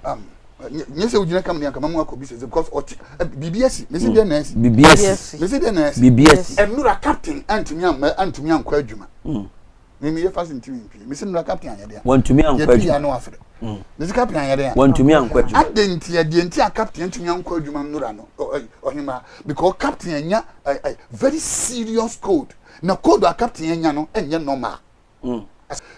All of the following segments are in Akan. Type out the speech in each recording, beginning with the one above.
Um, nyɛ sɛ wogyina kam ne anka mamu akɔ bi sɛ because ɔte biribi asi mesi deɛ na asi biribi asi mesi deɛ na asi biribi asi ɛnura captain antumi amma antumi ankɔ adwuma mm. mimi yɛ fast ntumi mpie mesi nura captain anyɛ deɛ wɔntumi ankɔ adwuma yɛtu ya no afrɛ mm. mesi captain anyɛ deɛ wɔntumi ankɔ adwuma ade nti ɛdeɛ nti a captain antumi ankɔ adwuma nura no ɔhema because captain anya very serious code na code a captain anya no ɛnyɛ normal Mm.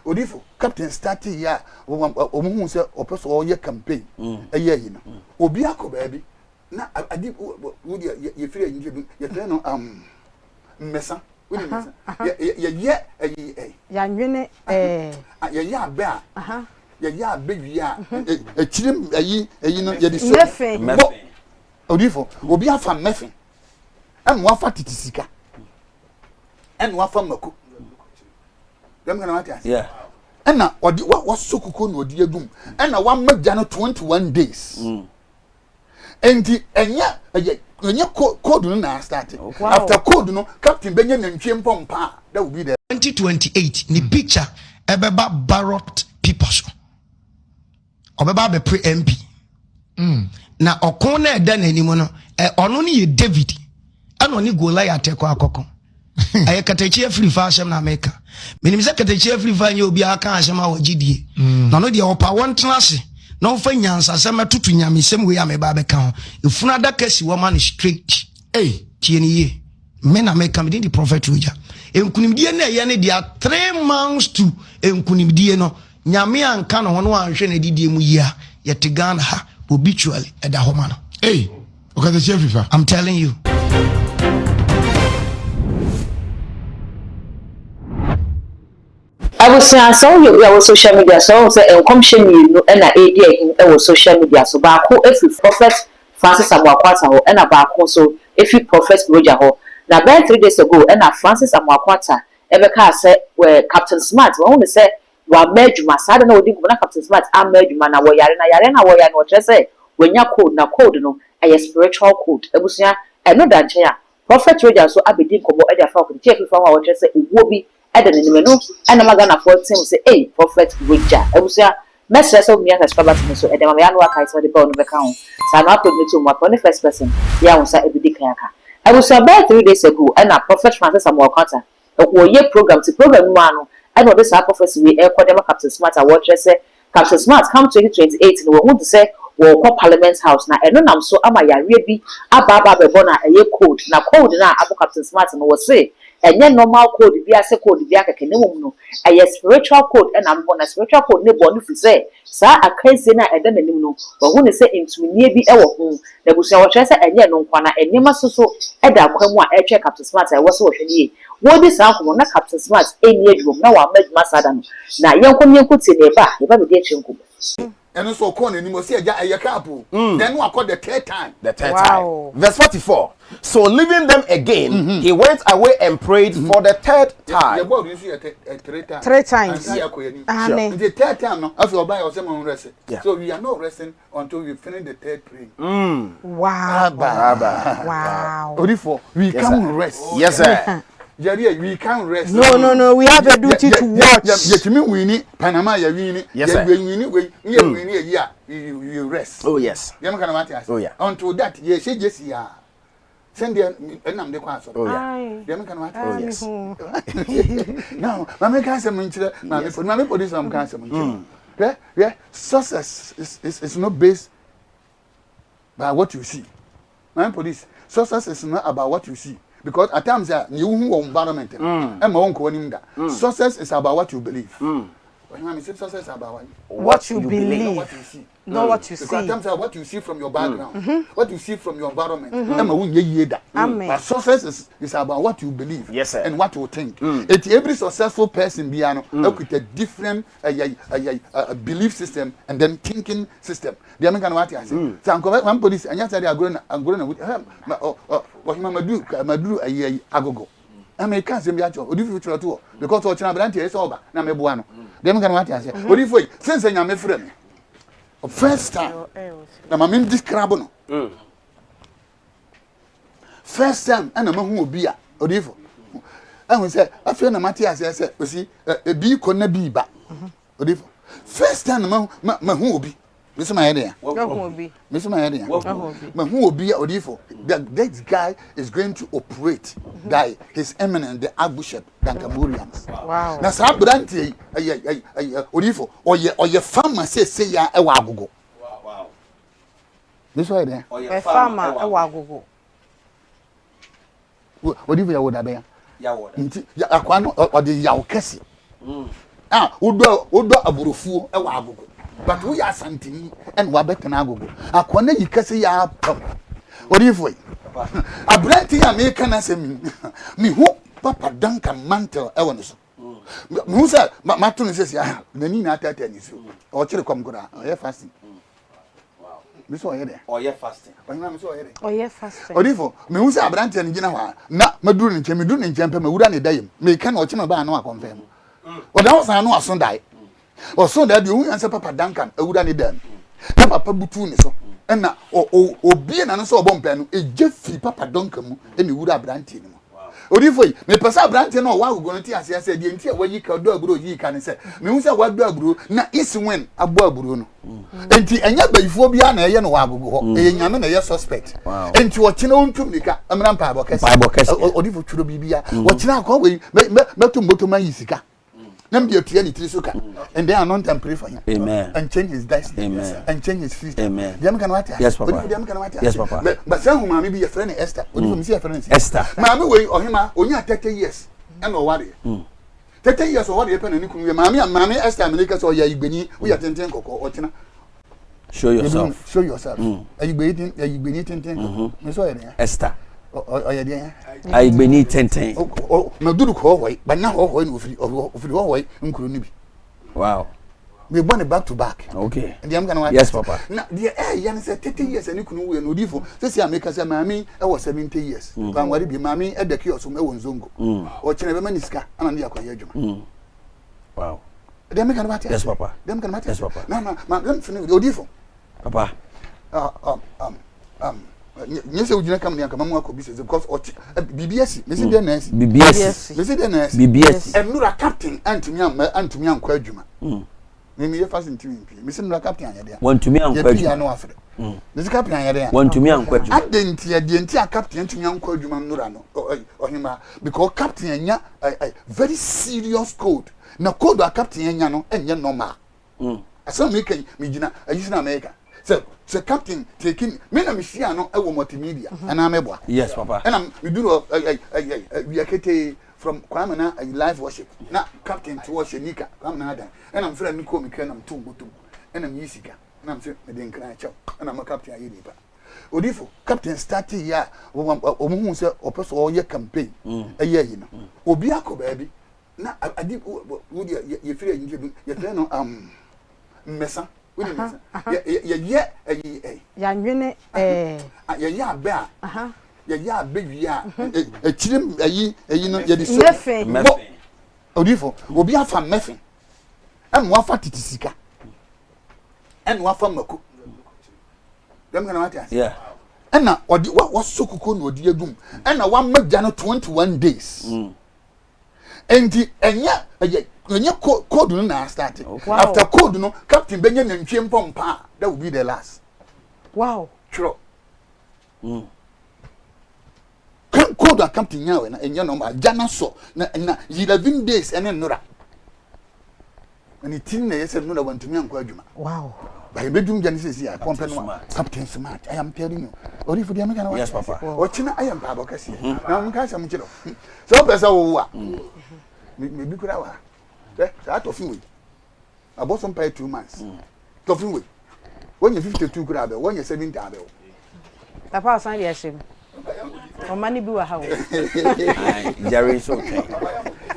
Odifo, captain start yɛ a wɔn hu sɛ ɔpɛ sɛ ɔyɛ campaign mm. ɛyɛ ayi no. Mm. Obi akɔ baabi na adi wo deɛ yɛfiri ayi nkyɛn yɛfrɛ no um, mmɛsa wone mmɛsa yɛyɛ ayi ɛyi. Yɛanwene ɛɛ. Yɛyɛ abɛ a yɛyɛ abɛ wie a akyire ayi ayi no yɛde so bɔ odifo obi afa mmɛfe ɛna wafa tete sika. ɛna wafa mako dɛm kana wate ase ɛna ɔde wa wasɔ kukuo na ɔde agum ɛna wama gya no 21 days mm. nti ɛnyɛ ɛyɛ ɛnyɛ code no na start after code no captain bɛnyɛ nantwie mpɔ mpa that will be the. 2028 ne picture ɛbɛba ballot paper so. Ɔbɛba abɛpere MP. Mm. Na ɔko na ɛda n'anim no, ɔno no yɛ David ɛna ɔne Goliath ɛkɔ akɔko. Ɛyɛ katakyi afirifa asɛm na meka. Menim sɛ katakyi afirifa nyɛ obi aka asɛm a wɔgye die. Mm. Na ɔno deɛ ɔpa wɔntena ase na ɔmfa nyansasɛm ɛtoto nyamesɛm wei a meba abɛka ho. Efunu adaka si hɔ ma no straight. Ei, tie ne yie. Me na meka, medin de Prophet Roger. Nkunimdie no ɛyɛ ne dea 3 months to nkunimdie no. Nyame anka ne ho na wanhwɛ n'adidie mu yie a, yɛte Ghana ha, obituary ɛda hɔ ma no. Hey, ɔkasa FIFA. I'm telling you. Abusua, sɛ woyɛ obi a wɔ social media so, wohu sɛ nkɔmhyɛ mmienu na ɛredi ahim wɔ social media so. Baako firi Prophet Francis Amoako Attah hɔ, ɛna baako nso firi Prophet Roger hɔ. Na bɛyɛ 3 days ago ɛna Francis Amoako Attah ɛbɛkaa sɛ Captain Smart, wɔn no sɛ wamma adwuma. Saa de na wɔdi nkɔmmɔ na Captain Smart amma adwuma na wɔyare, na yare na wɔyare no, wɔkyerɛ sɛ wɔanya cold, na cold no ɛyɛ spiritual cold. Abusua, ɛno da nkyɛn a, Prophet Roger nso abɛdi nkɔmmɔ de afa ɔkɔmkyɛ fifa ho a wɔkyerɛ sɛ owuo bi ɛda n'anim. Ɛno ɛna ma Ghanafoɔ tem sɛ, ei, Prophet Roger. Abusua, mɛsrɛ sɛ womia subscribe button no so ɛdɛ ma mɛyɛ ano akae sɛ wɔde bell no bɛka ho saa na upload no to mu apɛ ne first person yɛ a wo nsa ɛbɛdi kan aka. Abusua, bɛyɛ 3 days ago ɛna Prophet Francis Amoako Attah wɔyɛ program ti program no mu ano ɛna ɔde saa prophecy wei ɛrekɔ de ama Captain Smart a wɔrekyerɛ sɛ Captain Smart come 2028 no, wɔn ho te sɛ wɔrekɔ Parliament House na ɛno nam so ama yareɛ bi aba aba abɛbɔ no a ɛyɛ cold. Na cold no a abɔ Captain Smart no, wɔse ɛnyɛ normal cold bi ase cold bi akɛkɛ, na mmom no ɛyɛ spiritual cold ɛna abɛbɔ. Na spiritual cold ne bɔ no firi sɛ saa akansie no a ɛda n'anim no, wɔho ne sɛ ntumnie bi ɛwɔ ho. Na abusua, wɔkyerɛ sɛ ɛnyɛ no nkwa na nneɛma soso ɛda akwan mu a ɛretwɛn Captain Smart a ɛwɔ sɛ wɔhwɛ no yie. Wɔredi saa nkɔmmɔ na Captain Smart ɛnni adwuma mu na wɔama adwuma saa da no. Na yɛnkɔ ne yɛnkɔ tie ne ɛba a yɛba bɛdi akyire nkɔmmɔ. Ɛno nso ɔkɔɔ n'anim, ɔsi ɛgya ɛyɛ cup o. Then wakɔ the third time. The third time. Verse 44. So leaving them again, he went away and prayed for the third time. Yɛ bɔɔl nso yɛ three times. Three times. Ansa yɛ akɔ yɛn anim. Ane. Nti third time no, afei ɔbaa yɛ ɔsɛ mo rest. So we are not resting until we finish the third praying. Wow. Abba. Odifo, we Yes, can sir. rest. Yes, sir. Jerry, we can rest. No, we have a duty to watch. Yɛtumi win Panama, yɛ win. Yes, sir. Yɛ win wei, yɛ win yɛ yi a, we rest. Oh, yes. Yɛn kana wate ase. Oh, yeah. Until that, yɛ hyɛ jersey a. Sɛndeɛ ɛnam de kɔ asɔre. Oh, yeah. Deɛ meka no wate. Oh, yes. Now, maame ka asɛm nkyerɛ maame poli, maame polisi na ka asɛm nkyerɛ. Hwɛ, hwɛ, success is not based by what you see. Maame police, success is not about what you see. Because at times, you who environment, ɛma wɔn nkɔ anim da. Success is about what you believe. Maame say success is about what, What you believe. Not what you see. Not what you Because see. at times, what you see from your background, what you see from your environment, ɛma wɔn nyɛ yie da. Amen. But success is about what you believe Yes, sir. and what you think. It every successful person be ano with a different belief system and then thinking system. Deɛ meka no wate ase. Sɛ ankɔ one police ɛnyɛ sɛ de agorɔ na agorɔ na wuti ma ɔ ɔ ɔhema maduru maduru ayi ayi agogo. Na meka asɛm bi akyerɛ odi fi twerɛ to hɔ because ɔkyerɛ aberanteɛ sɛ ɔba na meboa no. Deɛ meka no wate ase. Odi fo yi since Nyame frɛ me first time na ma me describe no. First time ɛna mahu obi a odifo ɛhu sɛ afei na mate aseɛ sɛ osi ebi kɔ na bi ba. Odifo, first time na mahu obi. Mesi ma yɛ deɛ. Wahu obi. Mesi ma yɛ deɛ. Wahu obi. Mahu obi a odiyifo. That this guy is going to operate mm -hmm. by his eminence the Archbishop Duncan Williams. Wow. Na saa aberanteɛ yi ɛyɛ ɛyɛ ɛyɛ odiyifo ɔyɛ ɔyɛ farmer seesei ya ɛwɔ agogo. Wow. Mesi ɔyɛ deɛ. Ɔyɛ farmer ɛwɔ agogo. Odifo yɛ wo dabɛn nti akwa no ɔde yaw kɛse mm. a wodɔ wodɔ aburofuo wɔ agogo but woyɛ asanteni ɛna wabɛtena agogo akwa no yi kɛse yɛ apam odifo yi aberante a meka no asɛm mehu papa Duncan mantle ɛwɔ ne so mehu sɛ mato no sɛsi a n'ani nyinaa taataa ne so ɔkyere kɔm koraa ɔyɛ fasting me sɛ ɔyɛ dɛ ɔyɛ fasting ɔhena me sɛ ɔyɛ dɛ ɔyɛ fasting odifo mehu sɛ aberanteɛ no gyina hɔ a na maduru ne nkyɛn meduru ne nkyɛn pɛ mawura ne da yam meka na ɔkye me baa no akɔmfɛn mu ɔda hɔ saa no aso dae ɔso dae deɛ ɔhu yan sɛ papa Duncan awura ne dan na papa butu ne so ɛna obie na no sɛ ɔbɔ mpae no egye firi papa Duncan mu ɛna ewura aberanteɛ no mu Odiyifo yi, mepɛ sɛ aberanteɛ no a ɔwɔ agogo no te aseɛ sɛ deɛ nti a wayi ka dɔ aburo yii ka ne sɛ, mehu sɛ wadɔ aburo na Iswen abɔ aburo no. Enti ɛnyɛ bayifoɔ biara na ɛyɛ no wɔ agogo hɔ, ɛyɛ Nyame na ɛyɛ suspect. Enti ɔkyena ɔntu mmirika mmra mpaebɔ kɛseɛ. Odiyifo twerɛ biribiara. Ɔkyena akɔ wei, mɛto mbotom ayi sika. na mede atua ne tiri so ka and then anoint and pray for him Amen. and change his destiny Amen. and change his future Amen. deɛ meka no wate ase Yes, papa. Odifo, deɛ meka no wate ase Yes, papa. Bɛ- but sɛ hu maame bi yɛfrɛ no Esther odifo mesi yɛfrɛ no sɛ Esther. maame wei ɔhema onya 30 years ɛna ɔwareɛ 30 years ɔwareɛ pɛ na ne kunu yɛ maame a maame Esther amene kɛ sɛ ɔyɛ ayigbeni woyɛ tenten kɔkɔɔ ɔkyena Show yourself. Show yourself. Ayigbeni ayigbeni tenten kɔkɔɔ me sɛ ɔyɛ deɛ Esther. Ɔyɛ deɛ Ayigbeni tenten. Maduru kɔ hɔ yi banya hɔ hɔ na ofiri ofiri hɔ hɔ yi nkuro no bi. Wow. Me bɔ ne back to back. Okay. Deɛ mka no wa. Yes papa. Na deɛ ɛyɛ ne sɛ 30 years ne kunu wuiɛ no odifo sɛsi a meka sɛ maame ɛwɔ 70 years. Mm. Banware bi maame ɛda kiosk mu ɛwɔ Nzongo. Mm. Ɔkyerɛ bɛma ne sika ana ne akɔyɛ adwuma. Mm. Wow. Deɛ meka no wate Yes papa. Deɛ meka no wate Yes papa. Na na ma mfene odifo. Papa. Uh, um, um, um, nyɛ sɛ wogyina kam ne anka mamu akɔ bi sɛ because ɔte biribi asi mesi deɛ na asi biribi asi mesi deɛ na asi biribi asi ɛnura captain antumi amma antumi ankɔ adwuma mimi yɛ fast ntumi mpie mesi nura captain anyɛ deɛ wɔntumi ankɔ adwuma yɛpia no afrɛ mesi captain anyɛ deɛ wɔntumi ankɔ adwuma ade nti deɛ nti a captain antumi ankɔ adwuma nura no ɔhema because captain anya very serious code na code a captain anya no ɛnyɛ normal Asɛm a meka yi, megyina ayi so na meka. Sɛ sɛ captain take me, me na mehyia no wɔ multimedia, mhm. anaa mɛboa. Yes, papa. Ɛna meduru hɔ wia ketee from Kwame na live worship na captain to ɔhyɛ nika Kwame na adan ɛna mfrɛ no kɔɔ me kra na meto mbotom ɛna meyi sika ɛna mesɛ mede nkran kyɛw ɛna ma captain ayɛ nipa odifo captain start yɛ a wɔn hu sɛ ɔpɛ sɛ ɔyɛ campaign mm. ɛyɛ ayi no mm. obi akɔ baabi na ade wo deɛ yɛfiri ayi nti yɛfrɛ no um, mmɛsa wone mmɛsa yɛyɛ ayi ɛyi yɛanwene ɛɛ yɛyɛ abɛ a yɛyɛ abɛ wie a akyire ayi ayi no yɛde so mmɛfe bɔ odifo obi afa mmɛfe ɛna wafa tete sika ɛna wafa mako dɛm kana wate ase ɛna ɔde wasɔ kukuo na ɔde agum ɛna wama gya no 21 days. Mm. Enti ɛnyɛ ɛyɛ ɛnyɛ code no na start. Wow. After code no captain bɛnya nantwie mpɔ mpa a that will be the last. Wow. Twerɛ. Mm. Code a captain nya wɔ na ɛnyɛ normal gya na sɔ na na 11 days ɛne nnora. Na ne ti na ɛyɛ sɛ nnora wantumi ankɔ adwuma. Wow. But ebedum gya ne sisi a kɔmpɛ no a captain smart I am telling you. Odifo deɛ meka na Yes papa. Ɔkyena ayɛ mpaabɔ kɛseɛ. Mhm. Na meka asɛm kyerɛ wo. Sɛ wopɛ sɛ wowo a mebi kura wɔ ha. Hwɛ saa tɔfe wei. Abɔ so mpae 2 months. Tɔfe wei. Wɔnyɛ 52 kura abɛ, wɔnyɛ 70 abɛ wo. Papa ɔsan de ahyɛ mu. Ɔma no bi wɔ ha o. Jerry nso twɛn.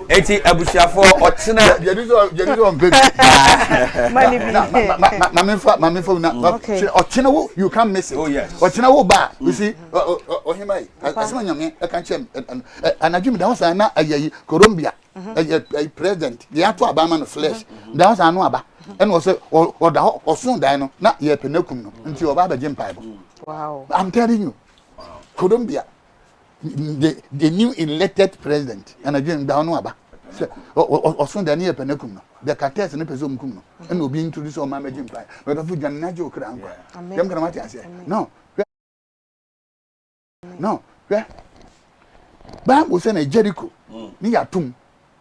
Eti abusuafoɔ ɔkyena. Jerry nso Jerry nso ɔmpɛ bi. Ma no bi. Na ma ma ma ma mefa ma mefa na ɔkyena wo you can't miss it. Oh yes. Ɔkyena wo ba you see ɔhema yi asɛm anyame ɛka kyɛm anadwo mi da hɔ saa na ɛyɛ yi Colombia ɛyɛ ɛyɛ president deɛ ato aba ama no flesh da hɔ saa ano aba ɛna ɔsɛ ɔda hɔ ɔso dan no na yɛpɛ n'akum no nti ɔba abɛgye mpaebɔ. Wow. I'm telling you. Colombia, the new elected president, and again, down no aba. Sɛ ɔso dan ne yɛpɛ n'akum no. The cartels no pɛ sɛ ɔmkum no ɛna obi introduce ɔma mɛgye mpae. Bɛdɔfo dwane na gye wo kra nkwa. Yɛm kana wate aseɛ. No, hwɛ. No, hwɛ. Bible sɛ na Jericho ne yɛatom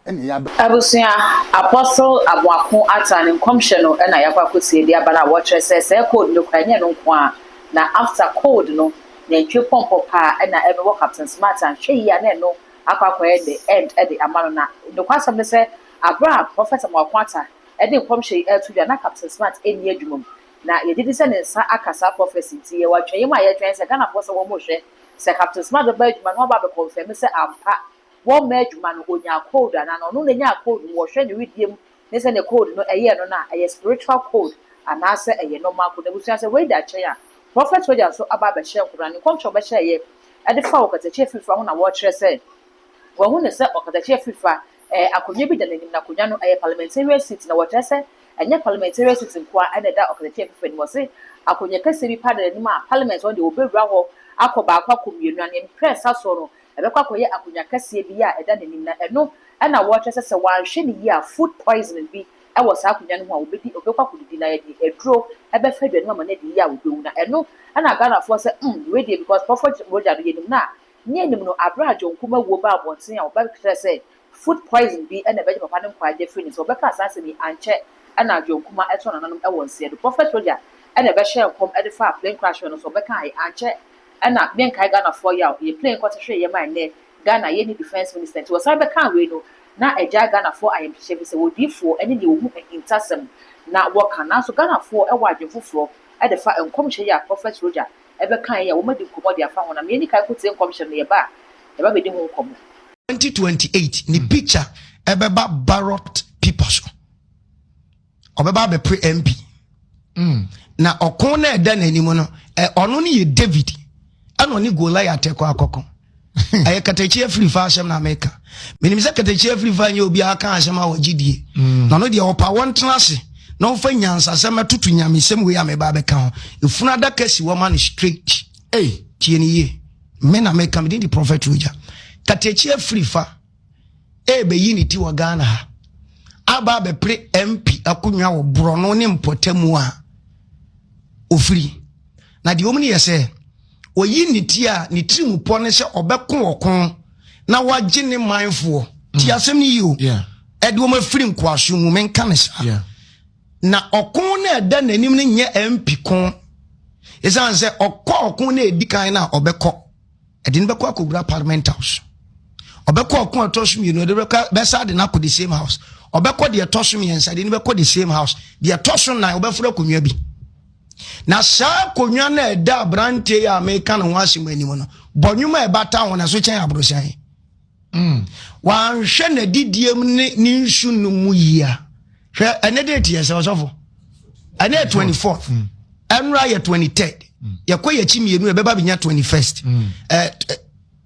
ɛne yɛaba. Abusua, Apostle Amoako Attah ne nkɔmhyɛ no na yɛakɔ akɔtie de aba no a wɔkyerɛ sɛ sɛɛ code no koraa ɛnyɛ ɛno nko ara na after code no nantwie pɔmpɔ paa na ɛbɛbɔ Captain Smart anhwɛ yie a na ɛno akɔ akɔyɛ the end de ama no na nokwasɛm ne sɛ aberɛ a Prophet Amoako Attah de nkɔmhyɛ yi reto dwa na Captain Smart nni adwuma mu na yɛgyedi sɛ ne nsa aka saa prophecy nti yɛwɔ atwɛnyɛ mu a yɛtwɛn sɛ Ghanafoɔ sɛ wɔn rehwɛ sɛ Captain Smart bɛba adwuma na waba abɛ confirm sɛ ampa wɔmma adwuma no ɔnyaa cold anaa na ɔno na ɛnyaa cold no wɔhwɛ ne wedeɛ mu ne sɛdeɛ cold no ɛyɛɛ no no a ɛyɛ spiritual cold anaasɛ ɛyɛ normal cold. Abusua sɛ wei da nkyɛn a Prophet Roger nso aba abɛhyɛ nkɔm na ne nkɔmhyɛ a ɔbɛhyɛeɛ ɛde fa ɔkatakyie afirifa ho na wɔrekyerɛ sɛ wɔahu no sɛ ɔkatakyie afirifa ɛɛ akonnwa bi da n'anim na akonnwa no ɛyɛ parliamentarian seat na wɔkyerɛ sɛ ɛnyɛ parliamentarian seat nko ara ɛna ɛda ɔkatakyie afirifa anim. Ɔse akonnwa kɛseɛ bi pa da n'anim a parliament hɔ deɛ wɔbɛwura hɔ akɔ baako akɔ mmienu na nea mprɛnsa soɔ no ɛbɛkɔ akɔyɛ akonnwa kɛseɛ bi a ɛda n'anim na ɛno ɛna wɔrekyerɛ sɛ sɛ wɔanhwɛ no yie a food poisoning bi ɛwɔ saa akonnwa no ho a wɔbɛdi wɔbɛkɔ akɔdidi na yɛde aduro ɛbɛfa aduane mu ama no adi yie a wɔbɛwu na ɛno ɛna Ghanafoɔ sɛ wei deɛ because Prophet Roger no yɛnim no a ne anim no abere a John Kuma wuo baa abɔnten a wɔbɛkyerɛ sɛ food poison bi ɛna ɛbɛgye papa no nkwa agye firi ne nsa wɔbɛka saa asɛm yi ankyɛ ɛna John Kuma ɛtɔ nananom ɛwɔ nseɛ do. Prophet Roger ɛna ɛbɛhyɛ nkɔm ɛde fa plane crash no so wɔbɛka ankyɛ ɛna menkae Ghanafoɔ yaw yɛ plane kɔte hwee yɛ ma ɛnɛ Ghana yɛni defence minister nti wɔsan bɛka wei no na agya Ghanafoɔ ayɛmhyehyɛ bi sɛ wɔdiifoɔ ɛne deɛ wɔhu ahintasɛm na wɔka nanso Ghanafoɔ ɛwɔ adwen foforɔ ɛde fa nkɔmhyɛ yi a Prophet Roger ɛbɛka yi a wɔmadi nkɔmmɔ de afa ho na mmieni kae kɔtie nkɔmhyɛ no yɛba a yɛba bɛdi ho nkɔmmɔ. 2028 ne picture ɛbɛba ballot paper so, ɔbɛba abɛpere MP na ɔko na ɛda n'anim no ɔno no yɛ David ɛna ɔne Goliath ɛkɔ akɔkɔ. Ɛyɛ katakyi afiri fa asɛm na meka. Menim sɛ katakyi afiri fa nyɛ obiara ka asɛm a wɔgye die na ɔno deɛ ɔpa wɔn tena ase na ɔmfa nyansasɛm ɛtoto nyamesɛm wei a meba abɛka ho. Efunu adaka si hɔ ma no straight. Hey. Tie ne yie, me na meka. Mede di Prophet Roger katakyi afiri fa ɛbɛyi ne ti wɔ Ghana ha aba abɛpere MP akonnwa wɔ borɔno ne mpɔtamu a ofiri na deɛ ɔmu no yɛ sɛ oyi ne ti a ne tiri mu pɔ ne sɛ ɔbɛko ɔko na wagye ne manfoɔ ti. Asɛm no yi o ɛde wɔn afiri nkoaso mu menka ne saa na ɔko na ɛda n'anim no nyɛ MP ko ɛsiane sɛ ɔkɔ ɔko na ɛdi kan no a ɔbɛkɔ ɛde no bɛkɔ akɔwura Parliament House. Ɔbɛkɔ ɔko a ɛtɔ so mmienu ɛde bɛkɔ bɛsa de no akɔ the same house. Ɔbɛkɔ deɛ ɛtɔ so mmiɛnsa de no bɛkɔ the same house. Deɛ ɛtɔ so nan ɔbɛforo akonnwa bi na saa akonnwa no a ɛda aberanteɛ yi a meka ne ho asɛm anim no bɔ nnwuma a ɛbata ho na so kyɛn aborosan. Wanhwɛ n'adidie mu ne ne nsu no mu yie a hwɛ ɛne date yɛ sɛ ɔsɔfo ɛne yɛ 24th, ɛnora yɛ 23rd, yɛkɔ yɛkyi mmienu ɛbɛba bɛnya 21st.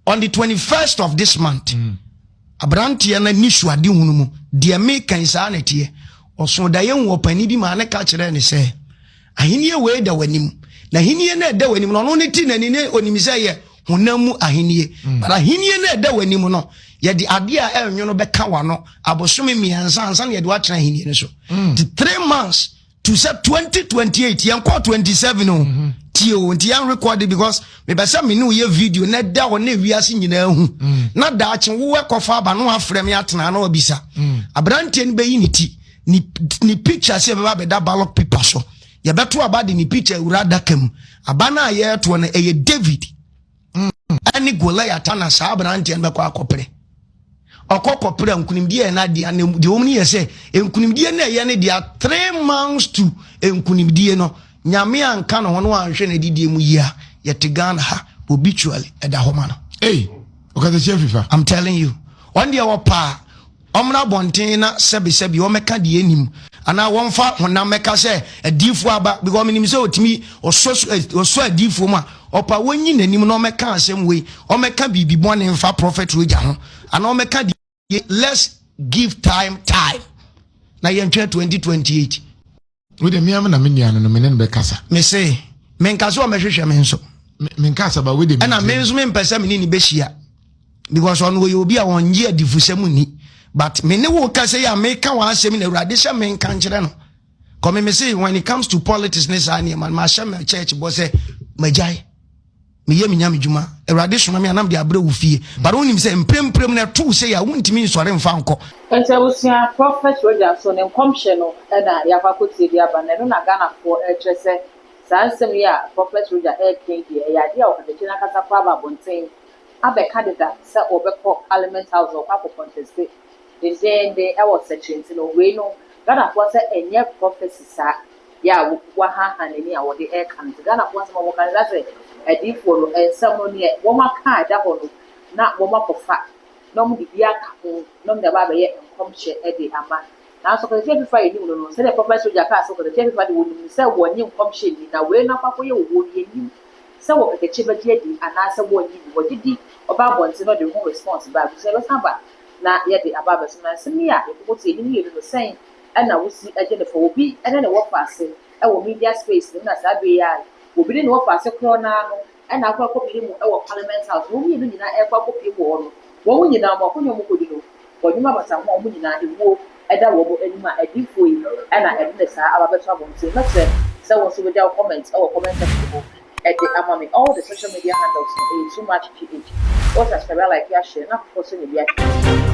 On the 21st of this month aberanteɛ no ani so ade hunu mu deɛ meka yi saa na ɛteɛ. Ɔso daeɛ hu ɔpani bi maa ne ka kyerɛ ne sɛ ahennie wei da w'anim na ahennie no ɛda w'anim no ɔno ne ti n'ani ne onim sɛ yɛ honam mu ahennie, but ahennie no ɛda w'anim no yɛde adeɛ a ɛnwo no bɛka w'ano abosome 3 ansa na yɛde watena ahennie no so. Nti 3 months to sɛ 2028 yɛnkɔ 27 o. Tie o, nti yɛn record because mepɛ sɛ me ne wo yɛ video na ɛda hɔ na ewiase nyinaa hu na daakye wo ɛkɔfa aba na wafrɛ me atena na wabisa. Aberanteɛ no bɛyi ne ti ne picture sɛ ɛbɛba abɛda ballot paper so. Yɛbɛto aba de ne picture awura adaka mu. Aba no a yɛretoɔ no ɛyɛ David ɛne Goliath na saa aberanteɛ no bɛkɔ akɔpere. Ɔkɔ kɔpere a nkunimdie yɛ n'adeɛ na deɛ wɔn yɛ sɛ nkunimdie no ɛyɛ ne deɛ 3 months to nkunimdie no Nyame anka ne ho no anhwɛ ne didie mu yie a yɛte Ghana ha obituary ɛda hɔ ma no. Hey, ɔkasa kyia fifa. I'm telling you, wɔn deɛ wɔpaa ɔmra abɔnten na sɛbisɛbi wɔmɛka deɛ anim anaa wɔmfa honam mɛka sɛ adiifoɔ aba because menim sɛ ɔtumi ɔsɔ ɔsɔ adiifoɔ mu a ɔpa wɔnyi n'anim na ɔmɛka asɛm wei ɔmɛka biribi bɔne mfa Prophet Roger ho anaa ɔmɛka deɛ. Let's give time time na yɛntwɛn 2028. Wo de mea na me nua no me ne no bɛkasa. Me se menka sɛ ɔmɛhwehwɛ me nso. Menka sɛ ba wo de. Ɛna me nso mempɛ sɛ me ne ne bɛhyia because ɔno ɔyɛ obi a ɔngye adifusɛm ni. But me ne wo kasa yi a meka w'asɛm na Awurade hyɛ me nka nkyerɛ no. Kɔ me me se when it comes to politics ne saa nneɛma no mahyɛ me church bɔ sɛ magyae. Meyɛ me nyame dwuma. Awurade soma me a na mede abrɛ wo fie. But wonim sɛ mpremprem no ɛto wo sei a wontumi nsɔre mfa nkɔ. Nti abusua, Prophet Roger nso ne nkɔmhyɛ no na yɛakɔ akɔtie de aba no, ɛno na Ghanafoɔ rekyerɛ sɛ saa nsɛm yi a Prophet Roger reka yi deɛ ɛyɛ adeɛ a ɔkatakyie no ankasa koraa aba abɔnten abɛka deda sɛ wɔbɛkɔ Parliament House na wɔkɔ akɔ conteste dendeenden wɔ sɛkyerɛ nti no wei no Ghanafoɔ sɛ ɛnyɛ prophecy saa yɛ a wɔahaahaa n'ani a wɔde reka no nti Ghanafoɔ asɛm a wɔka no sɛ adiyifoɔ no nsɛm no neɛ wɔn aka a ɛda hɔ no na wɔn akɔfa na wɔde bi aka ho na wɔde aba abɛyɛ nkɔmhyɛ de ama. Nanso ɔkatakyie afefa a yɛnim no no, sɛdeɛ Prophet Soldier kaa sɛ ɔkatakyie afefa deɛ wɔnim no sɛ wɔnnye nkɔmhyɛ nni, na wei no akɔ akɔyɛ owuo no yɛnnim sɛ wɔ katakyie bɛgye adi anaasɛ wɔnnye nni, wɔgye di, ɔba abɔnten na ɔde ho response ba a, abusua yɛbɛsan aba na yɛde aba abɛso. Na nsɛm yi a yɛkɔkɔ tie no mmienu no sɛn na wosi gye no fa? Obi ne ne wɔfa ase wɔ media space no mu na saa bere yi ara obi ne ne wɔfa ase korɔ no ara no na akɔ akɔpue mu wɔ Parliament House, wɔn mmienu nyinaa rekɔ akɔpue mu wɔ hɔ no, wɔn nyinaa wɔn akonnwa a wɔkɔdi no, wɔdwene abata ho a wɔn nyinaa ewuo da wɔn anim a adiyifoɔ yi na ɛde ne saa aba abɛto abɔnten. Mɛsrɛ sɛ wo nso wobɛgya wo comment wɔ comment section hɔ de ama me. All the social media handles no ɛyɛ too much GH. Wo subscribe, a like, a share na afoforɔ nso anya bi ahwɛ.